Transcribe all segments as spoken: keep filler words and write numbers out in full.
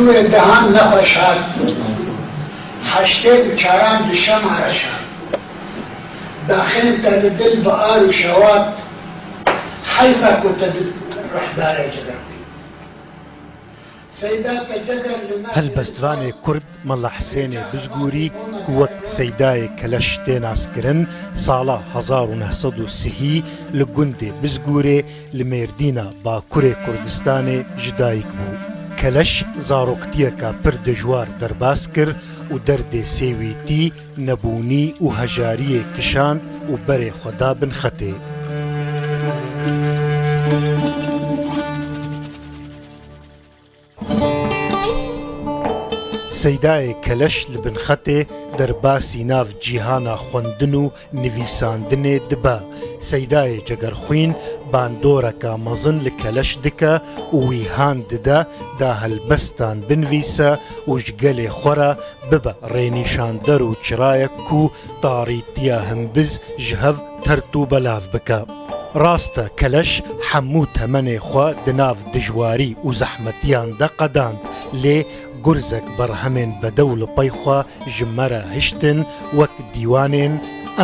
Wê dehan nexweşhat, heştê û çaran duşema reşan. Daxên te li dil bi ar û şewat, heyf e ku te bi ruh daye ceger xwîn. Seyda te ceger li me Helbestvanê Kurd Mela Hisênê Bizgûrî ku wek Seydayê Keleş tê naskirin, sala hezar û neh sed û sihî li gundê Bizgûrê li Mêrdîna Bakurê Kurdistanê ji dayik bû. Keleş zaroktiyeka pir dijwar derbas kir û derdê sêwîtî, nebûnî û hejariyê kişand û berê xwe da bin xetê. Seydayê Keleş li bin xetê derbasî nav cîhana xwendin û nivîsandinê dibe. Seydayê Cegerxwîn bandoreka mezin li Keleş dike û wî han dide da helbestan binivîse û ji gelê xwe re bibe rênîşander û çirayek ku tarîtiya himbiz ji hev tert û belav bike. Rast e, Keleş hemû temenê xwe di nav dijwarî û zehmetiyan de qedand, lê gurzek berhemên bedew li pey xwe ji me re hiştin, wek dîwanên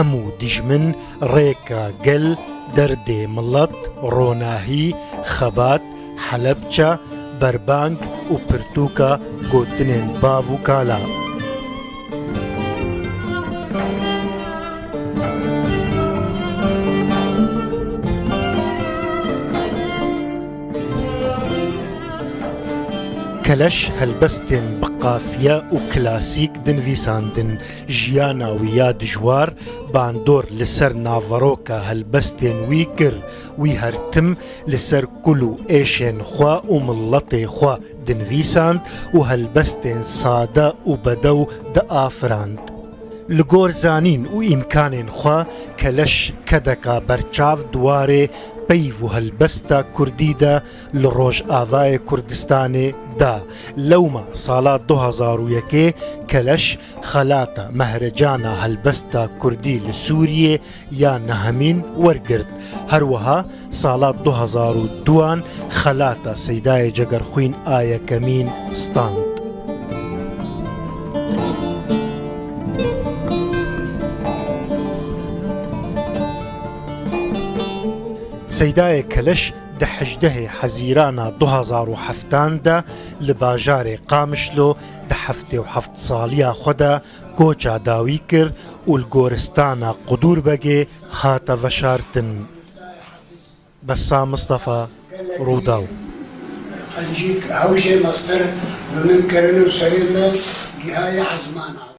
Em û Dijmin, Rêka Gel, Derdê Milet, Ronahî, Xebat, Helebçe, Berbang û pirtûka Gotinên Bav û Kala. Keleş helbestên bi qafiye û klasîk dinivîsandin, jiyana wî ya dijwar bandor li ser naveroka helbestên wî kir. Wî her tim li ser kul û êşên xwe û miletê xwe dinivîsand û helbestên sade û bedew diafirand. Li gor zanîn û îmkanên xwe, Keleş kedeka berçav di warê peyv û helbesta kurdî de li Rojavayê Kurdistanê da. Lewma sala du hezar û yekê Keleş xelata Mehrecana Helbesta Kurdî li Sûriyê ya nehemîn wergirt. Her wiha sala du hezar û duan xelata Seydayê Cegerxwîn a yekemîn stand. Seydayê Keleş di hejdehê Hezîrana du hezar û heftan de li bajarê Qamişlo di heftê û heft saliya xwe de koça dawî kir û li goristana Qudûrbegê hate veşartin. Bessam Mistefa, Rûdaw. Qencîk hewşê mestir bi min kirin û serê min gihaye ezmana.